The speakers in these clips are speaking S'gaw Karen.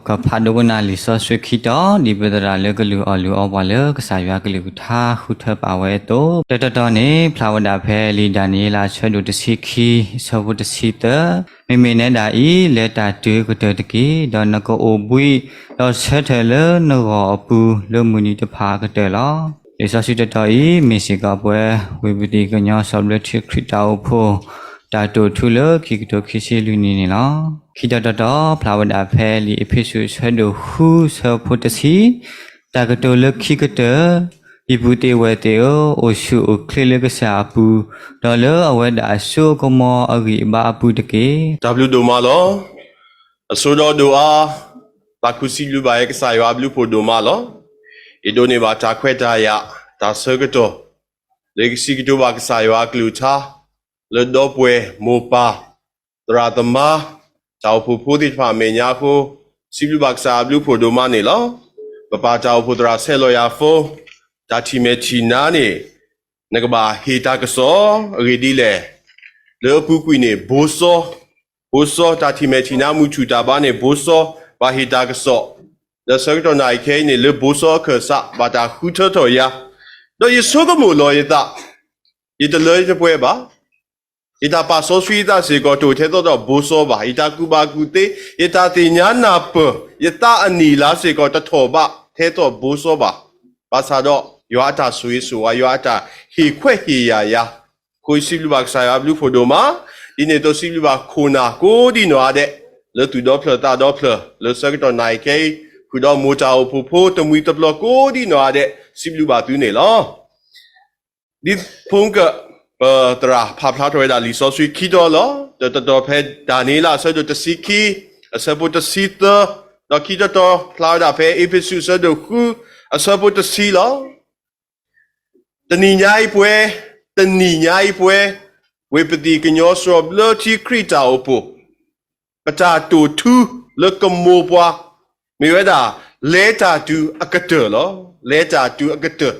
ပဖးဒိကနၣ်လံာ်စီဆှံခံတီၤ ဒ်ပသရၣ်လၢကလုၢ်အီၣ်လုၢ်အီပှၤလၢကစၢ်ယွၤကလုၢ်ကထါဃုထၢပာ်ဝဲအသိး, တၢတတီၤန့ၣ် ဖျါဝဲဒၣ်ဖဲလံာ်ဒၤနံးယ့လးအဆၢဒိၣ်တဆံခံ အဆၢဖိတဆံသၢ, မ့မ့ၢ်နဲဒၣ်အံၤ လဲၤတၢ်တုၤအကတၢၢ်တက့ၢ်, ဒီးနကအိၣ်ဘှံး, ဒီးဆၢထၢၣ်လၢနဂီၢ်အပူၤ လၢမုၢ်နံၤတဖၣ်အကတၢၢ်လီၤ. လံာ်စီဆှံတတီၤအံၤ မ့ၢ်စ့ၢ်ကီးပဝဲ ဝံၢ်ပသံၣ်ကညီစီၤဘျၢထံခရံာ်တၢ်အိၣ်ဖှိၣ် တၢ်တိာ်ထူလၢခံကထိခံဆံလွံၢ်နံၣ်န့ၣ်လီၤ. ခံတီၤတတီၤ ဖျါဝဲဒၣ်ဖဲလံာ်အ့းဖ့းစူးအဆၢဒိၣ်ဃုအဆၢဖိတဆံ, တၢ်ကတိၤလၢခံကတၢၢ်, ဟံၣ်ပူၤသ့ၣ်ဝဲၢ်သ့ၣ်ဧၢ, အိၣ်ဆူၣ်အိၣ်ချ့လၢကစၢ်အပူၤ, ဒီးလၢအဝဲဒၣ်အစိအကမီၤအဂံၢ်အဘါအပူၤတက့ၢ်. တၢ်ဘျုးဒိၣ်မးလီၤ. အဆိဒီးဒိၣ်အါ, သးခုစံးဘျုးဘၣ်ယဲကစၢ်ယွၤအဘျုးဖှိၣ်ဒိၣ်မးလီၤ. ယဒိးန့ၢ်ဘၣ်တၢ်ခွဲးတၢ်ယာ် တၢ်ဆၢကတီၢ် လၢယကစံးကတိၤဘၣ်ကစၢ်ယွၤအကလုၢ်ကထါ လၢဒီပုၢ်ဝဲၢ်မိၢ်ပၢ် သရၣ်သမါ တၢ်အိၣ်ဖှိၣ်ဖိသ့ၣ်တဖၣ်အမဲာ်ညါအဃိ, စံးဘျုးဘၣ်ကစၢ်အဘျုးဖှိၣ်ဒိၣ်မးန့ၣ်လီၤ. ပပၢ်တၢ်အိၣ်ဖှိၣ်သရၣ်ဆဲးလီၤယၤဖိ, တၢ်ထံၣ်မဲာ်ထံၣ်နါန့ၣ် နကဘၣ်ဟ့ၣ်တၢ်ကစီၣ်အဂ့ၢ်ဒ်လဲၣ်. လၢအပူၤကွံာ်န့ၣ် ဘိစီ, ဘိစီ တၢ်ထံၣ်မဲာ်ထံၣ်နါမုၢ်ထူၣ်တၢ်ဘါန့ၣ် ဘိစီ ဘၣ်ဟ့ၣ်တၢ်ကစီၣ်, ဒီးဆၢကတီၢ်နၣ်ရံၣ်ခဲအံၤန့ၣ် လၢဘိစီအခၢၣ်စး ဘၣ်တၢ်ဃုထၢထီၣ်ယၤ, ဒီးယဆိကမိၣ်လီၤယသး, ယတလၢယတပှဲၤဘၣ်. ယတၢ်ပာ်စီဆှံယသးစ့ၢ်ကီး တအိၣ်ထဲသိးဒီးဘိစီဘၣ်. ယတၢ်ကူၣ်ဘၣ်ကူၣ်သ့, ယတၢ်သ့ၣ်ညါနၢ်ပၢၢ်, ယသးအနံၣ်လါစ့ၢ်ကီး တထီၣ်ဘးထဲသိးဘိစီဘၣ်. ဘၣ်ဆၣ်ဒီး ယွၤအတၢ်ဆိၣ်ဂ့ၤဆိၣ်ဝါ, ယွၤအတၢ်ဟ့ၣ်ခွဲးဟ့ၣ်ယာ်ယၤ, အဃိစံးဘျုးဘၣ်ကစၢ်ယွၤအဘျုးဖှိၣ်ဒိၣ်မး, ဒ်န့ၣ်အသိးစံးဘျုးဘၣ်ခိၣ်နၢ်ကိးဒံနီၢ်ဂၤဒဲး, လၢသူၣ်ဒီဖျၢၣ်သးဒီဖျၢၣ်, လၢဆၢကတီၢ်နၣ်ရံၣ်ခဲအံၤ, ဃုာ်ဒီးမိၢ်တၢ်အိၣ်ဖှိၣ်ဖိတမှံၤတပျီၤကိးဒံနီၢ်ဂၤဒဲး, စံးဘျုးဘၣ်သုန့ၣ်လီၤ. ဒ်ဖိကၢၣ် ပသရၣ်ဖးဖျါထီၣ်ဝဲဒၣ်လံာ်စီဆှံခံတီၤလီၤ. တၢတတီၤဖဲဒၤနံးယ့လးအဆၢဒိၣ်တဆံခံ အဆၢဖိတဆံသၢ, ဒီးခံတီၤတတီၤဖျါဝဲဒၣ်ဖဲအ့းဖ့းစူးအဆၢဒိၣ်ဃု အဆၢဖိတဆံလီၤ. တနံၤညါအံၤပှဲၤ, တနံၤညါအံၤပှဲၤ, ဝ့ၢ်ပသံၣ်ကညီစီၤဘျၢထံခရံာ်တၢ်အိၣ်ဖှိၣ် ပတၢ်တိာ်ထူလၢကမိာ်ပှၤ မ့ၢ်ဝဲဒၣ် လဲၤတၢ်တုၤအကတၢၢ်လီၤ. လဲၤတၢ်တုၤအကတၢၢ်.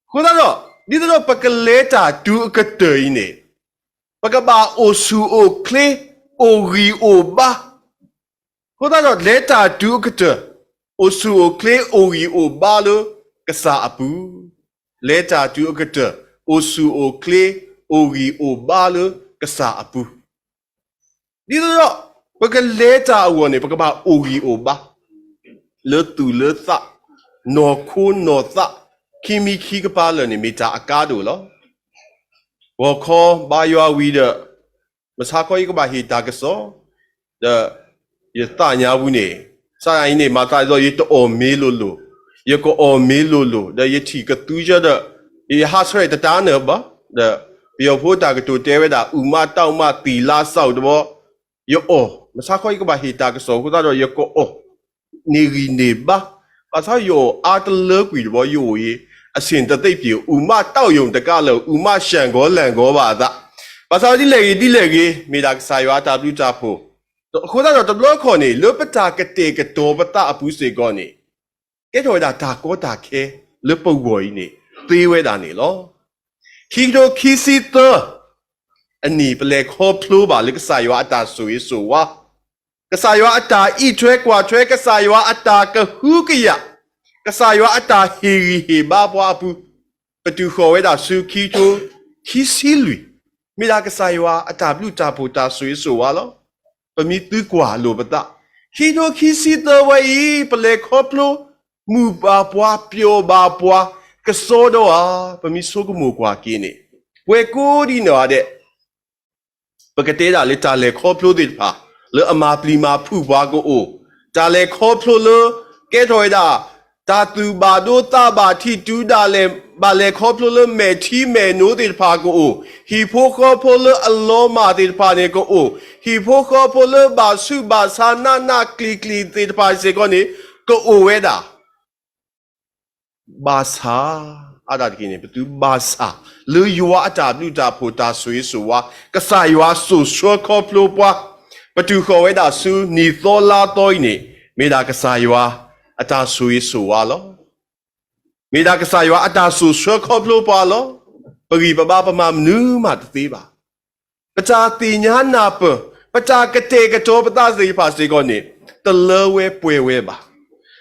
အဃိသတးဒီး ဒ်သိးဒီးပကလဲၤတၢ်တုၤအကတၢၢ်အံၤန့ၣ် ပကဘၣ်အိၣ်ဆူၣ်အိၣ်ချ့ အိၣ်ဂံၢ်အိၣ်ဘါ. အဃိသတးဒီး လဲၤတၢ်တုၤအကတၢၢ် အိၣ်ဆူၣ်အိၣ်ချ့ အိၣ်ဂံၢ်အိၣ်ဘါလၢကစၢ်အပူၤ, လဲၤတၢ်တုၤအကတၢၢ် အိၣ်ဆူၣ်အိၣ်ချ့ အိၣ်ဂံၢ်အိၣ်ဘါလၢကစၢ်အပူၤ. ဒ်သိးဒီး ပကလဲၤတၢ်အဂီၢ်န့ၣ် ပကဘၣ်အိၣ်ဂံၢ်အိၣ်ဘါ လၢသူၣ်လၢသး, နီၢ်ခိနီၢ်သး, ခံမံၤခံကပၤလၢာ်န့ၣ် မ့ၢ်တၢ်အကါဒိၣ်လီၤ. ဂီၤခီဘါယွၤဝံၤဒီး မဆါခီယကဘၣ်ဟ့ၣ်တၢ်ကစီၣ်, ဒီးယသးညါပူၤန့ၣ် စးဒ်အံၤန့ၣ် မၤသးဒ်သိးယတအီၣ်မ့ၤလိၤလိၤ, ယကအီၣ်မ့ၤလိၤလိၤ ဒီးယထံၣ်ကသူဆၢဒီး ယဟးဆှဲးတတၢ်နၢၤဘၣ်, ဒီးပယီၤဖိတၢ်ကတိၤတဲဝဲဒၣ် အုၣ်မးတၢ်အုၣ်မးသံၣ်လါစးအိၣ်တဘီ, ယအီၣ်, မဆါခီယကဘၣ်ဟ့ၣ်တၢ်ကစီၣ်အဃိသတးဒီး ယကအီၣ်န့ၢ်ဂံၢ်န့ၢ်ဘါ, ဘၣ်ဆၣ်ယအီၣ်အါတလၢကွံာ်တဘီ ယအိၣ်အံၤ အဆ့ၣ်တသ့ၣ်ပျ့ၤ, အုၣ်မးတၢ်အုၣ်ယိၣ်တကးလၢာ် အုၣ်မးရှၢၣ်ဂီၤလၢၢ်ဂီၤဘၣ်အသး, ဘၣ်ဆၣ်ဒ်လဲၣ်ဂ့ၤဒ်လဲၣ်ဂ့ၤ မ့ၢ်ဒၣ်ကစၢ်ယွၤအတၢ်ဘျုးတၢ်ဖှိၣ်, အဃိသတးဒီးတဘျီခီန့ၣ် လၢပတၢ်ကတဲာ်ကတီၤပသးအပူၤစ့ၢ်ကီးန့ၣ် ကဲထီၣ်ဝဲဒၣ်တၢ်ကီတၢ်ခဲလၢပဂီၢ်အံၤန့ၣ် သ့ဝဲဒၣ်န့ၣ်လီၤ. ခံကထိခံဆံသၢ အနံၣ် ပလဲၤခီဖျိဘၣ်လၢကစၢ်ယွၤအတၢ်ဆိၣ်ဂ့ၤဆိၣ်ဝါ, ကစၢ်ယွၤအတၢ်အံးထွဲကွၢ်ထွဲ, ကစၢ်ယွၤအတၢ်ကဟုကယာ်, ကစၢ်ယွၤအတၢ်ဟ့ၣ်ဂံၢ်ဟ့ၣ်ဘါပှၤအပူၤ, ပတုၤဃီၤဝဲဒၣ်ဆူခံကထိခံဆံလွံၢ်, မ့ၢ်ဒၣ်ကစၢ်ယွၤအတၢ်ဘျုးတၢ်ဖှိၣ်တၢ်ဆိၣ်ဂ့ၤဆိၣ်ဝါလီၤ. ပမ့ၢ်သုကွၢ်လိာ်ပသး, ခံကထိခံဆံသၢဝဲအံၤ ပလဲၤခီဖျိ မုာ်ဘၣ်ပှၤ ပျီၣ်ဘၣ်ပှၤ ကစီဒီဧါ, ပမ့ၢ်ဆိကမိၣ်ကွၢ်က့ၤန့ၣ် ပဝဲကိးဒံနီၢ်ဂၤဒဲး ပကတဲဒၣ်လၢတၢ်လဲၤခီဖျိသ့ၣ်တဖၣ် လၢအမၤပျံၤမၤဖုးပှၤကအိၣ်, တၢ်လဲၤခီဖျိလၢ ကဲထီၣ်ဝဲဒၣ် တၢ်သူၣ်ဘၣ်ဒိသးဘၣ်ထံးတုၤဒၣ်လဲာ် ဘၣ်လဲၤခီဖျိလၢမဲာ်ထံမဲာ်နိသ့ၣ်တဖၣ်ကအိၣ်, ဟံၣ်ဖိဃီဖိလၢအလီၤမၢ်သ့ၣ်တဖၣ်န့ၣ်ကအိၣ်, ဟံၣ်ဖိဃီဖိလၢဘၣ်ဆူးဘၣ်ဆါနးနးကျံၤကျံၤသ့ၣ်တဖၣ်စ့ၢ်ကီးန့ၣ် ကအိၣ်ဝဲဒၣ် ဘၣ်ဆၣ်, အါဒၣ်တက့ၢ်န့ၣ် ပသုဘၣ်ဆၣ် လၢယွၤအတၢ်ဘျုးတၢ်ဖှိၣ်တၢ်ဆိၣ်ဂ့ၤဆိၣ်ဝါ, ကစၢ်ယွၤစိာ်ဆှၢခီဖျိပှၤ, ပတုၤဃီၤဝဲဒၣ်ဆူနံၣ်သီလါသီအံၤန့ၣ် မ့ၢ်ဒၣ်ကစၢ်ယွၤအတၢ်ဆိၣ်ဂ့ၤဆိၣ်ဝါလီၤ. မ့ၢ်ဒၣ်ကစၢ်ယွၤအတၢ်စိာ်ဆှၢခီဖျိပှၤလီၤ. ပဂံၢ်ပဘါပမၤမနုၤမးတသ့ဘၣ်. ပတၢ်သ့ၣ်ညါနၢ်ပၢၢ်, ပတၢ်ကတဲာ်ကတီၤပသးသ့ၣ်တဖၣ်စ့ၢ်ကီးန့ၣ် တလၢဝဲပှဲၤဝဲဘၣ်.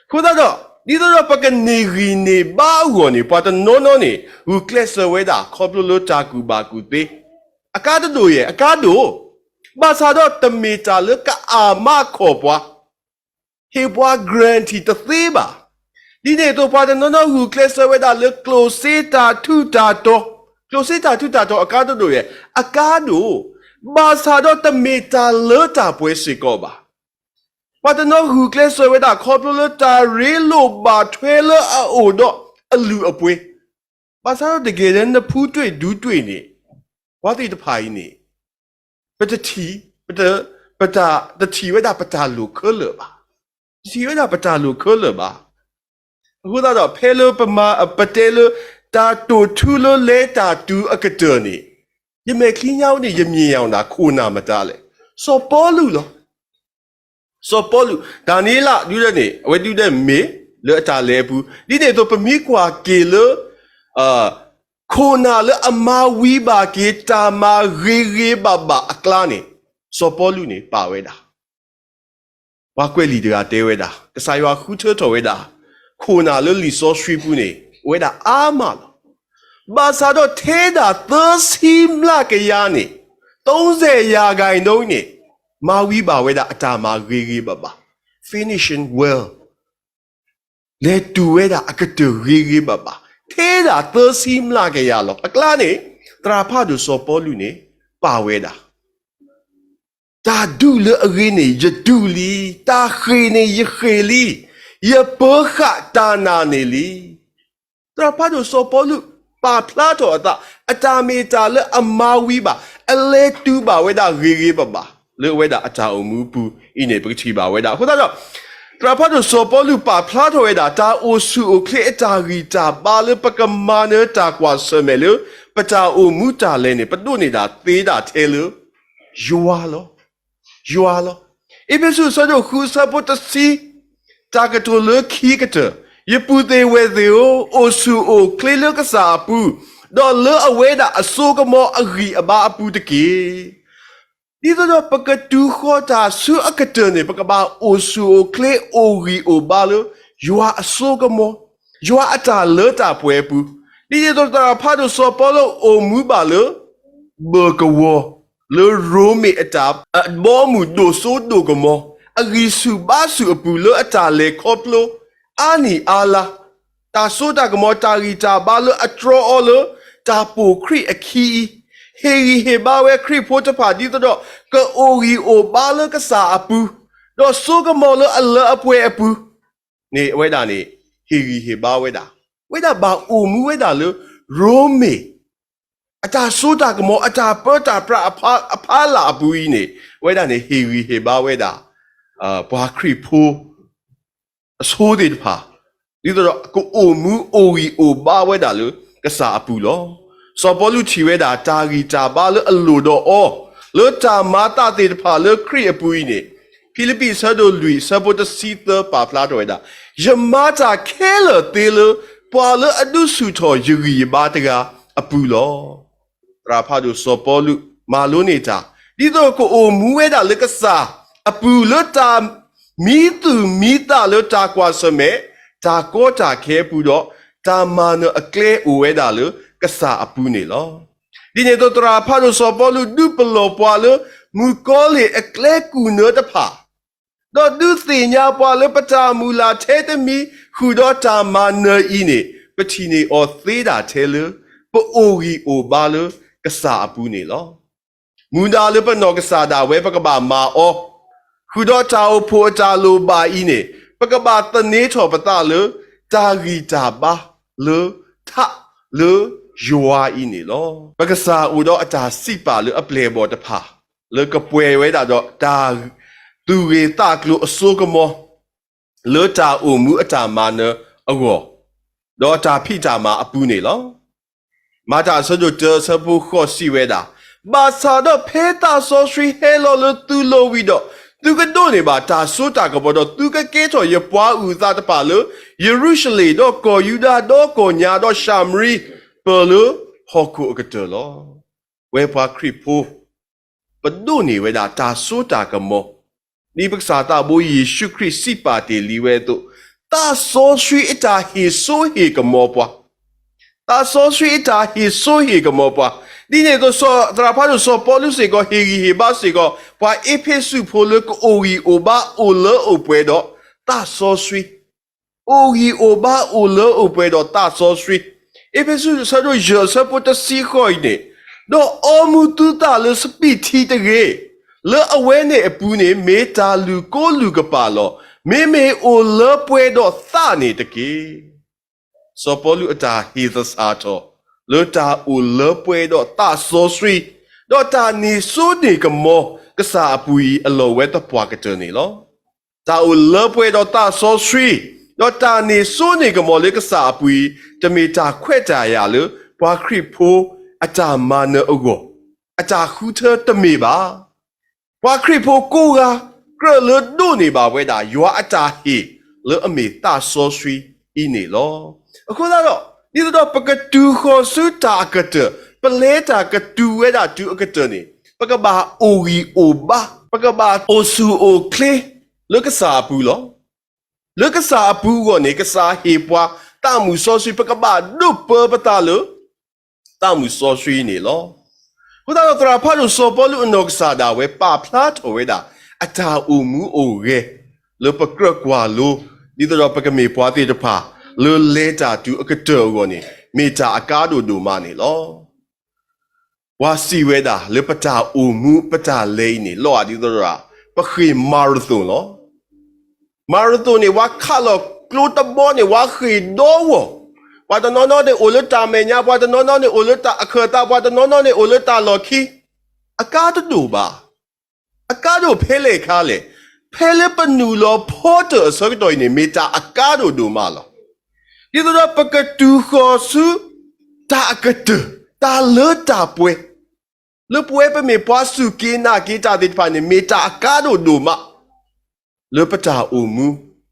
အဃိသတးဒီး ဒ်သိးဒီးပကန့ၢ်ဂံၢ်န့ၢ်ဘါအဂီၢ်န့ၣ် ပှၤတနီၤနီၤန့ၣ် ဂုာ်ကျဲးစၢးဝဲဒၣ် ခီဖျိလၢတၢ်ကူၣ်ဘၣ်ကူၣ်သ့ အကါတဒိၣ်ယဲၢ် အကါဒိၣ်, ဘၣ်ဆၣ်ဒီးတမ့ၢ်တၢ်လၢကအမၤခီၣ်ပှၤ ဟ့ၣ်ပှၤ guarantee တသ့ဘၣ်. ဒ်န့ၣ်အသိး ပှၤတနီၤနီၤဂုာ်ကျဲးစၢးဝဲဒၣ်လၢကျိၣ်စ့တၢ်ထူးတၢ်တီၤ, ကျိၣ်စ့တၢ်ထူးတၢ်တီၤအကါတဒိၣ်ယဲၢ် အကါဒိၣ်, ဘၣ်ဆၣ်ဒီးတမ့ၢ်တၢ်လၢတၢ်ပှဲၤစ့ၢ်ကီးဘၣ်. ပှၤတနီၤဂုာ်ကျဲးစၢးဝဲဒၣ်ခီဖျိလၢတၢ်ရ့လိာ်ဘၣ်ထွဲလၢအအိၣ်ဒီးအလုၢ်အပှ့ၤ, ဘၣ်ဆၣ်ဒီးတက့ၢ်လၢနဖူတွံၣ်ဒူတွံၣ်န့ၣ် ပှၤသ့ၣ်တဖၣ်အံၤန့ၣ် ပတထံၣ်, ပတ, ပတ, တထံၣ်ဝဲဒၣ်ပတၢ်လိၣ်ခဲလၢာ်ဘၣ်. တထံၣ်ဝဲဒၣ်ပတၢ်လိၣ်ခဲလၢာ်ဘၣ်. အဃိသတးဒီးဖဲလၢပမၤ, ပတဲလၢ တၢ်တိာ်ထူလၢလဲၤတၢ်တုၤအကတၢၢ်န့ၣ်, ယမဲာ်ချံညါဝဲန့ၣ် ယမြင်အောင် ဒၣ်ခိၣ်နၢ်မတၤလဲၣ်. စီၤပီလူးလီၤ. စီၤပီလူး, ဒၤနံးယ့လးဒုဒၣ်န့ၣ် အဝဲဒုဒၣ်မ့ၢ်လၢအတၢ်လဲၤအပူၤ, ဒ်န့ၣ်အသိးပမ့ၢ်ကွၢ်က့ၤလၢ ခိၣ်နၢ်လၢအမၤဝံၤဘၣ်က့ၤတၢ်မၤဂ့ၤဂ့ၤဘၣ်ဘၣ်အကျါန့ၣ်, စီၤပီလူးန့ၣ်ပာ်ဝဲဒၣ် ပှၤကွဲးလံာ်တဂၤတဲဝဲဒၣ်, ကစၢ်ယွၤဃုထၢထီၣ်ဝဲဒၣ် ခိၣ်နၢ်လၢလံာ်စီဆှံပူၤန့ၣ် အိၣ်ဝဲဒၣ်အါမးလီၤ. ဘၣ်ဆၣ်ဒီးထဲဒၣ်သၢဆံမျးကယၤန့ၣ်, သုံးဆယ်ရာခိုင်နှုန်းန့ၣ် မၤဝံၤဘၣ်ဝဲဒၣ်အတၢ်မၤဂ့ၤဂ့ၤဘၣ်ဘၣ်, finishing well, လဲၤတုၤဝဲဒၣ်အကတၢၢ်ဂ့ၤဂ့ၤဘၣ်ဘၣ်, ထဲဒၣ်သၢဆံမျးကယၤလီၤ. အကျါန့ၣ် သရၣ်ဖးဒိၣ်စီၤပီလူးန့ၣ် ပာ်ဝဲဒၣ် တၢ်ဒုးလၢအဂ့ၤန့ၣ် ယဒုးလံ, တၢ်ဃ့ၢ်န့ၣ် ယဃ့ၢ်လံ, ယပၢၤဃာ်တၢ်နာ်န့ၣ်လံ. သရၣ်ဖးဒိၣ်စီၤပီလူး ပာ်ဖျါထီၣ်အသး အတၢ်မ့ၢ်တၢ်လၢအမၤဝံၤဘၣ်, အလဲၤတုၤဘၣ်ဝဲဒၣ်ဂ့ၤဂ့ၤဘၣ်ဘၣ် လၢအဝဲဒၣ်အတၢ်အိၣ်မူအပူၤအံၤန့ၣ် ပကထံၣ်ဘၣ်ဝဲဒၣ်. အဃိသတးဒီး သရၣ်ဖးဒိၣ်စီၤပီလူးပာ်ဖျါထီၣ်ဝဲဒၣ် တၢ်အိၣ်ဆူၣ်အိၣ်ချ့အတၢ်ဂံၢ်တၢ်ဘါလၢပကမၤနၢၤတၢ်ကွၢ်ဆၢၣ်မဲာ်လၢ ပတၢ်အိၣ်မူတၢ်လဲၤန့ၣ် ပဒိးန့ၢ်ဒၣ်သ့ဒၣ်ထဲလၢ ယွၤလီၤ. ယွၤလီၤ. အ့းဖ့းစူးအဆၢဒိၣ်ဃုအဆၢဖိတဆံ, တၢ်ကတိၤလၢခံကတၢၢ်, ယပုၢ်သ့ၣ်ဝဲၢ်သ့ၣ်ဧၢ, အိၣ်ဆူၣ်အိၣ်ချ့လၢကစၢ်အပူၤ, ဒီးလၢအဝဲဒၣ်အစိကမီၤအဂံၢ်အဘါအပူၤတက့ၢ်. ဒ်သိးဒီးပကတုၤဃီၤတၢ်ဆူအကတၢၢ်န့ၣ် ပကဘၣ်အိၣ်ဆူၣ်အိၣ်ချ့အိၣ်ဂံၢ်အိၣ်ဘါလၢ ယွၤအစိကမီၤ, ယွၤအတၢ်လၢတၢ်ပှဲၤအပူၤ, ဒ်သိးသရၣ်ဖးဒိၣ်စီၤပီလူးအိၣ်မူဘၣ်လၢ ဘၢၣ်ကဝီၤ လၢရိမ့ၤအတၢ်, အဘီအမုၢ်ဒိၣ်စိဒိၣ်ကမီၤ, အဂံၢ်ဆူၣ်ဘါဆူၣ်အပူၤလၢအတၢ်လဲၤခီဖျိ အါနံၣ်အါလါ, တၢ်စိတၢ်ကမီၤ တၢ်ဂံၢ်တၢ်ဘါလၢအတြီအီၤလၢ တၢ်ပိာ်ခရံာ်အခံအံၤ, ဟ့ၣ်ဂံၢ်ဟ့ၣ်ဘါဝဲခရံာ်ဖိတဖၣ် ဒ်သိးဒီး ကအိၣ်ဂံၢ်အိၣ်ဘါလၢကစၢ်အပူၤ, ဒီးစိကမီၤလၢအလၢအပှဲၤအပူၤန့ၣ် အဝဲဒၣ်န့ၣ် ဟ့ၣ်ဂံၢ်ဟ့ၣ်ဘါဝဲဒၣ်, ဝဲဒၣ်ဘၣ်အိၣ်မူဝဲဒၣ်လၢ ရိမ့ၤ အတၢ်စိတၢ်ကမီၤ အတၢ်ပၢတၢ်ပြးအဖီလာ်အပူၤအံၤန့ၣ် အဝဲဒၣ်န့ၣ် ဟ့ၣ်ဂံၢ်ဟ့ၣ်ဘါဝဲဒၣ် ပှၤခရံာ်ဖိ အဆိသ့ၣ်တဖၣ်, ဒ်သိးဒီးကအိၣ်မူအိၣ်ဂံၢ်အိၣ်ဘါဝဲဒၣ်လၢကစၢ်အပူၤလီၤ. စီၤပီလူးထံၣ်ဝဲဒၣ် တၢ်ဂံၢ်တၢ်ဘါလၢအလိၣ်ဒီးအီၤ လၢတၢ်မၤအသးသ့ၣ်တဖၣ်လၢခရံာ်အပူၤအံၤန့ၣ် ဖံလံးပံးအဆၢဒိၣ်လွံၢ်အဆၢဖိတဆံသၢပာ်ဖျါထီၣ်ဝဲဒၣ်, ယမၤတၢ်ခဲလၢာ်သ့လၢ ပှၤလၢအဒုးဆူၣ်ထီၣ်ယဂံၢ်ယဘါတဂၤအပူၤလီၤ. သရၣ်ဖးဒိၣ်စီၤပီလူး မၤလိန့ၢ်တၢ် ဒ်သိးကအိၣ်မူဝဲဒၣ်လၢကစၢ်အပူၤ လၢတၢ်မံသူၣ်မံသးလၢတၢ်ကွၢ်ဆၢၣ်မဲာ် တၢ်ကီတၢ်ခဲအပူၤဒီး တၢ်မၤနၢၤအကျဲအိၣ်ဝဲဒၣ်လၢကစၢ်အပူၤန့ၣ်လီၤ. ဒ်န့ၣ်အသိး သရၣ်ဖးဒိၣ်စီၤပီလူး ဒုးပလီၢ်ပှၤလၢ မုၣ်ကီၤလံၢ်အကျဲကူၣ်နၢတဖၣ် ဒီးဒုးသ့ၣ်ညါပှၤလၢပတၢ်မုၢ်လၢ်ထဲတမံၤ ဃုာ်ဒီးတၢ်မၤနၢၤအံၤန့ၣ် ပထံၣ်န့ၢ်အီၤသ့ဒၣ်ထဲလၢ ပအိၣ်ဂံၢ်အိၣ်ဘါလၢကစၢ်အပူၤန့ၣ်လီၤ. မူဒါလၢပနီၢ်ကစၢ်ဒၣ်ဝဲ ပကဘၣ်မၤအီၤ ဃုာ်ဒီးတၢ်အိၣ်ဖှိၣ်အတၢ်လိၣ်ဘၣ်အံၤန့ၣ် ပကဘၣ်သန့ၤထီၣ်ပသးလၢ တၢ်ဂံၢ်တၢ်ဘါလၢထးလၢယွၤအံၤန့ၣ်လီၤ. ပကစၢ်အိၣ်ဒီးအတၢ်စံးပာ်လၢအပျဲၢ်အဘီၣ်တဖၣ် လၢကပှဲၤဝဲဒၣ်ဒီးတၢ်သူၣ်ဂ့ၤသးကျိၤအစိကမီၤ လၢတၢ်အိၣ်မူအတၢ်မၤနၢၤအဂီၢ် ဒီးတၢ်ဖံးတၢ်မၤအပူၤန့ၣ်လီၤ. မၤတၢ်အဆၢဒိၣ်တၢအဆၢဖိဃိးစံးဝဲဒၣ်, ဘၣ်ဆၣ်ဒီးဖဲသးစီဆှံဟဲလီၤလၢသုလိၤဝံၤဒီး, သုကဒိးန့ၢ်ဘၣ်တၢ်စိတၢ်ကမီၤဒီး သုကကဲထီၣ်ယပှၤအုၣ်အသးတဖၣ်လၢ ယရူၤၡလ့ၣ်, ဒီးကီၢ်ယူဒၤ, ဒီးကီၢ်ညါ, ဒီးၡၤမရံ, ပၢၢ်လၢဟီၣ်ခိၣ်အကတၢၢ်လီၤ. ဝဲပှၤခရံာ်ဖိ ပဒိးန့ၢ်ဝဲဒၣ်တၢ်စိတၢ်ကမီၤ ဒ်ပကစၢ်သးဘိယ့ၣ်ၡူးခရံာ်စံးပာ်တ့ၢ်လံဝဲအသိး, သးစီဆှံအတၢ်ဟ့ၣ်စိဟ့ၣ်ကမီၤပှၤ, သးစီဆှံအတၢ်ဟ့ၣ်စိဟ့ၣ်ကမီၤပှၤ, ဒ်န့ၣ်အသိး သရၣ်ဖးဒိၣ်စီၤပီလူးစ့ၢ်ကီး ဟ့ၣ်ဂံၢ်ဟ့ၣ်ဘါစ့ၢ်ကီး ပှၤအ့းဖ့းစူးဖိလၢကအိၣ်ဂံၢ်အိၣ်ဘါအိၣ်လၢအိၣ်ပှဲၤဒီးသးစီဆှံ အိၣ်ဂံၢ်အိၣ်ဘါအိၣ်လၢအိၣ်ပှဲၤဒီးသးစီဆှံ, အ့းဖ့းစူးအဆၢဒိၣ်ယဲၢ်အဆၢဖိတဆံဃိးအံၤန့ၣ်, ဒီးအီမူၤသုသးလၢစပံးထံတဂ့ၤ, လၢအဝဲန့ၣ်အပူၤန့ၣ် မ့ၢ်တၢ်လုၢ်ကိလုၢ်ကပာ်လီၤ. မ့မ့ၢ်အိၣ်လၢပှဲၤဒီးသးန့ၣ်တက့ၢ်. စီၤပီလူးအတၢ်ဟ့ၣ်သဆၣ်ထီၣ် လၢတၢ်အိၣ်လၢပှဲၤဒီးသးစီဆှံ, ဒီးတၢ်န့ၢ်စိန့ၢ်ကမီၤကစၢ်အပူၤအံၤ အလီၢ်ဝဲသပှၢ်ကတၢၢ်န့ၣ်လီၤ. တၢ်အိၣ်လၢပှဲၤဒီးသးစီဆှံ, ဒီးတၢ်န့ၢ်စိန့ၢ်ကမီၤလၢကစၢ်အပူၤအံၤ တမ့ၢ်တၢ်ခွဲးတၢ်ယာ်လၢ ပှၤခရံာ်ဖိအတၢ်မၤနၢၤအဂီၢ်, အတၢ်ဃုထၢတမ့ၢ်ဘၣ်. ပှၤခရံာ်ဖိကိးဂၤ ကြၢးလၢဒိးန့ၢ်ဘၣ်ဝဲဒၣ် ယွၤအတၢ်ဟ့ၣ်လၢအမ့ၢ်သးစီဆှံအံၤန့ၣ်လီၤ. အဃိသတးဒီး ဒ်သိးဒီးပကတုၤဃီၤဆူတၢ်အကတၢၢ်, ပလဲၤတၢ်ကတုၤဝဲဒၣ်တုၤအကတၢၢ်န့ၣ်, ပကဘၣ်အိၣ်ဂံၢ်အိၣ်ဘါ, ပကဘၣ်အိၣ်ဆူၣ်အိၣ်ချ့လၢကစၢ်အပူၤလီၤ. လၢကစၢ်အပူၤအဂီၢ်န့ၣ် ကစၢ်ဟ့ၣ်ပှၤသးမုၢ်စီဆှံ, ပကဘၣ်ဒိးပၢပသးလၢ သးမုၢ်စီဆှံန့ၣ်လီၤ. အဃိသတးဒီး သရၣ်ဖးဒိၣ်စီၤပီလူးအနီၢ်ကစၢ်ဒၣ်ဝဲ ပာ်ဖျါထီၣ်ဝဲဒၣ် အတၢ်အိၣ်မူအိၣ်ဂဲၤ လၢပကြၢးကွၢ်လိ, ဒ်သိးဒီးပကမ့ၢ်ပှၤသ့ၣ်တဖၣ် လၢလဲၤတၢ်တုၤအကတၢၢ်အဂီၢ်န့ၣ် မ့ၢ်တၢ်အကါဒိၣ်ဒိၣ်မးန့ၣ်လီၤ. ပှၤစံးဝဲဒၣ် လၢပတၢ်အိၣ်မူပတၢ်လဲၤအံၤန့ၣ် လီၤဂာ်ဒ်သိးဒီး ပဃ့ၢ်မၤရသိၣ်လီၤ. မၤရသိၣ်န့ၣ် ပှၤခးလီၤကျိတဘီန့ၣ် ပှၤဃ့ၢ်ဒီဂီၢ်, ပှၤတနီၤနီၤန့ၣ်အိၣ်လၢတၢ်မဲာ်ညါ, ပှၤတနီၤနီၤန့ၣ်အိၣ်လၢတၢ်အခၢၣ်သး, ပှၤတနီၤနီၤန့ၣ်အိၣ်လၢတၢ်လီၢ်ခံ, အကါတဒိၣ်ဘၣ်. အကါဒိၣ်ဖဲလဲၣ်ခါလဲၣ်, ဖဲလၢပနုာ်လီၤဖီတၢၣ်အဆၢကတီၢ်အံၤန့ၣ် မ့ၢ်တၢ်အကါဒိၣ်ဒိၣ်မးလီၤ. ဒ်သိးဒီးပကတုၤဃီၤဆူ တၢ်အကတၢၢ်, တၢ်လၢတၢ်ပှဲၤ, လၢပဝဲပမ့ၢ်ပှၤစူၢ်က့ၤနာ်က့ၤတၢ်သ့ၣ်တဖၣ်န့ၣ် မ့ၢ်တၢ်အကါဒိၣ်ဒိၣ်မး လၢပတၢ်အိၣ်မူ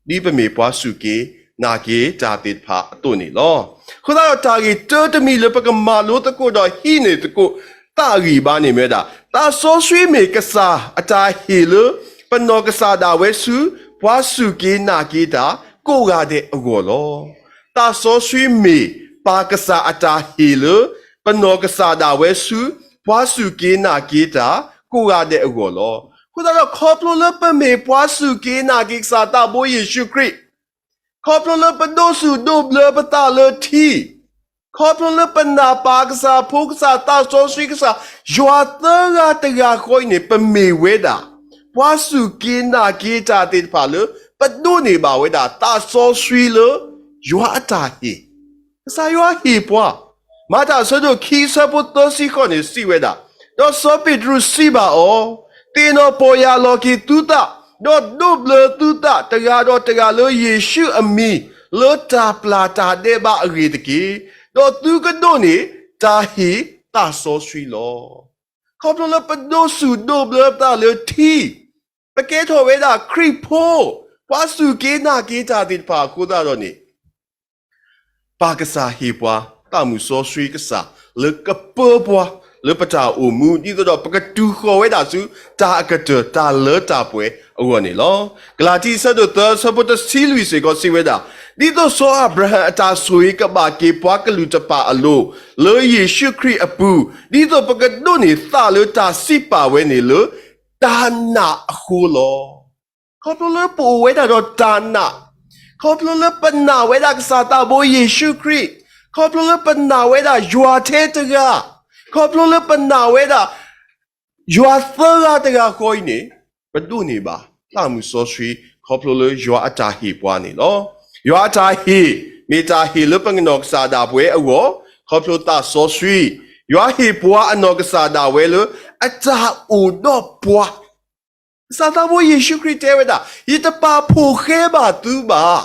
ဒ်ပမ့ၢ်ပှၤစူၢ်က့ၤနာ်က့ၤတၢ်သ့ၣ်တဖၣ်အသိးန့ၣ်လီၤ. အဃိသတးဒီး တၢ်ဂ့ၢ်တၢတမံၤလၢပကမၤလိသကိးဒီးဟံးန့ၢ်သကိးသးအဂံၢ်အဘါန့ၣ်မ့ၢ်ဝဲဒၣ် သးစီဆှံမ့ၢ်ကစၢ်အတၢ်ဟ့ၣ်လၢ ပနီၢ်ကစၢ်ဒၣ်ဝဲဆူ ပှၤစူၢ်က့ၤနာ်က့ၤတၢ်ကိးဂၤဒဲးအဂီၢ်လီၤ. သးစီဆှံမ့ၢ်ပၢ်ကစၢ်အတၢ်ဟ့ၣ်လၢ ပနီၢ်ကစၢ်ဒၣ်ဝဲဆူ ပှၤစူၢ်က့ၤနာ်က့ၤတၢ်ကိးဂၤဒဲးအဂီၢ်လီၤ. အဃိသတးဒီး ခီဖျိလၢပမ့ၢ်ပှၤစူၢ်က့ၤနာ်က့ၤကစၢ်သးဘိယ့ၣ်ၡူးခရံာ်, ခီဖျိလၢပဒိးဆူၣ်ဒိးဘျၢပသးလၢထံ, ခီဖျိလၢပနာ်ပၢ်ကစၢ် ဖိကစၢ် သးစီဆှံကစၢ် ယွၤသၢဂၤတဂၤဃီအံၤန့ၣ် ပမ့ၢ်ဝဲဒၣ် ပှၤစူၢ်က့ၤနာ်က့ၤတၢ်သ့ၣ်တဖၣ်လၢ ပဒိးန့ၢ်ဘၣ်ဝဲဒၣ် သးစီဆှံလၢ ယွၤအတၢ်ဟ့ၣ်, ကစၢ်ယွၤဟ့ၣ်ပှၤ, မၤတၢ်အဆၢဒိၣ်ခံအဆၢဖိသၢဆံဃိးန့ၣ် စံးဝဲဒၣ်, ဒီးစီၤပ့းတရူးစံးဘၣ်အီၤ, သ့ၣ်နီၣ်ပီၢ်ယၢ်လီၤက့ၤသုသး, ဒီးဒိးဘျၢသုသးတဂၤဒီးတဂၤလၢယ့ၣ်ၡူးအမံၤ, လၢတၢ်ပျၢ်တၢ်ဒဲးဘးအဂ့ၢ်တက့ၢ်. ဒီးသုကဒိးန့ၢ်တၢ်ဟ့ၣ်သးစီဆှံလီၤ. ခီဖျိလၢပဒိးဆူၣ်ဒိးဘျၢပသးလၢထံ, ပကဲထီၣ်ဝဲဒၣ်ခရံာ်ဖိ, ပှၤစူၢ်က့ၤနာ်က့ၤတၢ်သ့ၣ်တဖၣ်အဃိသတးဒီးန့ၣ် ပၢ်ကစၢ်ဟ့ၣ်ပှၤ သးမုၢ်စီဆှံကစၢ် လၢကပၢပှၤ လၢပတၢ်အိၣ်မူ ဒ်သိးဒီးပကတုၤဃီၤဝဲဒၣ်ဆူ တၢ်အကတၢၢ်တၢ်လၢတၢ်ပှဲၤအဂီၢ်န့ၣ်လီၤ. ကလၤတံ အဆၢဒိၣ်သၢ အဆၢဖိတဆံလွံၢ်စ့ၢ်ကီးစံးဝဲဒၣ်, ဒ်သိးစီၤအၤဘြၤဟၣ်အတၢ်ဆိၣ်ဂ့ၤကဘၣ်က့ၤပှၤကလုာ်တဖၣ်အလိၤ လၢယ့ၣ်ၡူးခရံာ်အပူၤ, ဒ်သိးပကဒိးန့ၢ်သးလၢတၢ်စံးပာ်ဝဲန့ၣ်လၢ တၢ်နာ်အဃိလီၤ. ခီဖျိလၢပအိၣ်ဝဲဒၣ်ဒီးတၢ်နာ်, ခီဖျိလၢပနာ်ဝဲဒၣ်ကစၢ်သးဘိယ့ၣ်ၡူးခရံာ်, ခီဖျိလၢပနာ်ဝဲဒၣ်ယွၤထဲတဂၤ, ခီဖျိလၢပနာ်ဝဲဒၣ် ယွၤသၢဂၤတဂၤဃီအံၤန့ၣ်, ပဒိးန့ၢ်ဘၣ် သးမုၢ်စီဆှံ ခီဖျိလၢယွၤအတၢ်ဟ့ၣ်ပှၤန့ၣ်လီၤ. ယွၤအတၢ်ဟ့ၣ် မ့ၢ်တၢ်ဟ့ၣ်လၢပနီၢ်ကစၢ်ဒၣ်ပဝဲအဂီၢ်, ခီဖျိသးစီဆှံ, ယွၤဟ့ၣ်ပှၤအနီၢ်ကစၢ်ဒၣ်ဝဲလၢ အတၢ်အိၣ်ဒီးပှၤ ကစၢ်သးဘိယ့ၣ်ၡူးခရံာ်တဲဝဲဒၣ်, ယတပာ်ဖှိၣ်ဃဲဘၣ်သုဘၣ်.